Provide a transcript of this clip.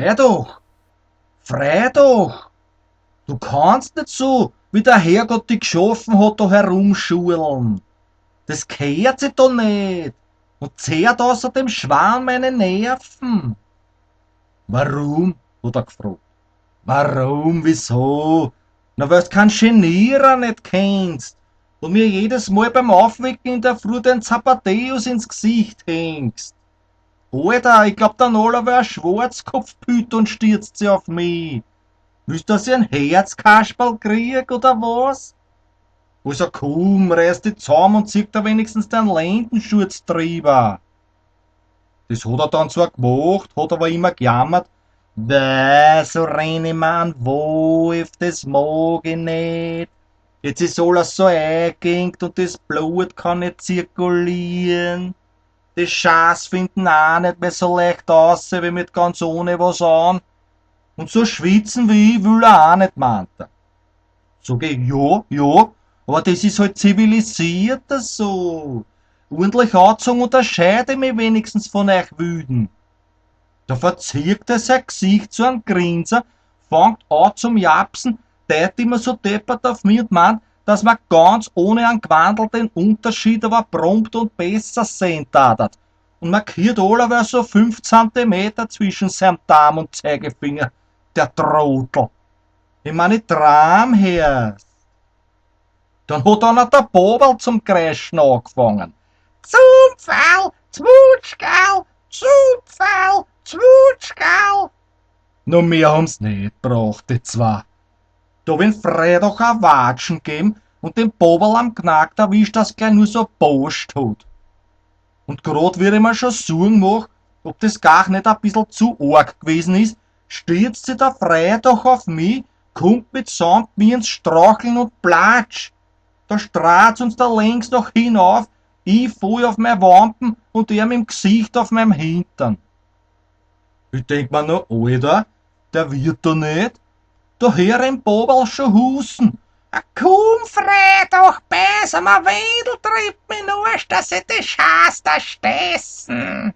Frei doch! Frei doch! Du kannst nicht so, wie der Herrgott dich geschaffen hat, da herumschulen. Das gehört sich da nicht und zehrt außer dem Schwan meine Nerven. Warum? Hat er gefragt. Warum? Wieso? Na, weil's keinen Genierer nicht kennst und mir jedes Mal beim Aufwecken in der Früh den Zapateus ins Gesicht hängst. Alter, ich glaub, der Noller wär ein Schwarzkopfpüt und stürzt sich auf mich. Willst du, dass ich ein Herzkasperl krieg, oder was? Also komm, reiß dich zusammen und zieh da wenigstens deinen Lendenschurz drüber. Das hat er dann zwar gemacht, hat aber immer gejammert. Bäh, so renn ich mir an Wolf, das mag ich nicht. Jetzt ist alles so eingeengt und das Blut kann nicht zirkulieren. Die Schaß finden auch nicht mehr so leicht aus, wie mit ganz ohne was an. Und so schwitzen wie ich will er auch nicht, meint er. Sag ich, ja, ja, aber das ist halt zivilisierter so. Ordentlich angezogen unterscheide ich mich wenigstens von euch Wüden. Da verzieht er sein Gesicht zu einem Grinser, fängt an zum Japsen, deit immer so deppert auf mich und meint, dass man ganz ohne einen Gewandel den Unterschied aber prompt und besser sehen tatet. Und markiert allerweil so 5 Zentimeter zwischen seinem Daumen und Zeigefinger, der Trottel. Ich meine, ich tram her's. Dann hat einer der Bobel zum Kreischen angefangen. Zum Pfeil, Zwutschgal, zum Pfeil, Zwutschgal. No mehr haben's nicht gebraucht, die zwei. Da hab ich Freitag auch Watschen gegeben und den Bobel am Knack erwischt, dass gleich nur so Post hat. Und grad wie ich mir schon Sorgen mach, ob das gar nicht ein bisschen zu arg gewesen ist, stürzt sich der Freitag auf mich, kommt mitsamt mir ins Straucheln und platsch. Da straht's uns da längs noch hinauf, ich voll auf mein Wampen und er mit dem Gesicht auf meinem Hintern. Ich denk mir noch, Alter, der wird da nicht. Da hör ich den Bobel schon husten. Ah, komm, Freitag, beiß am Windel, tritt mich nur, dass ich die Schaß da stessen.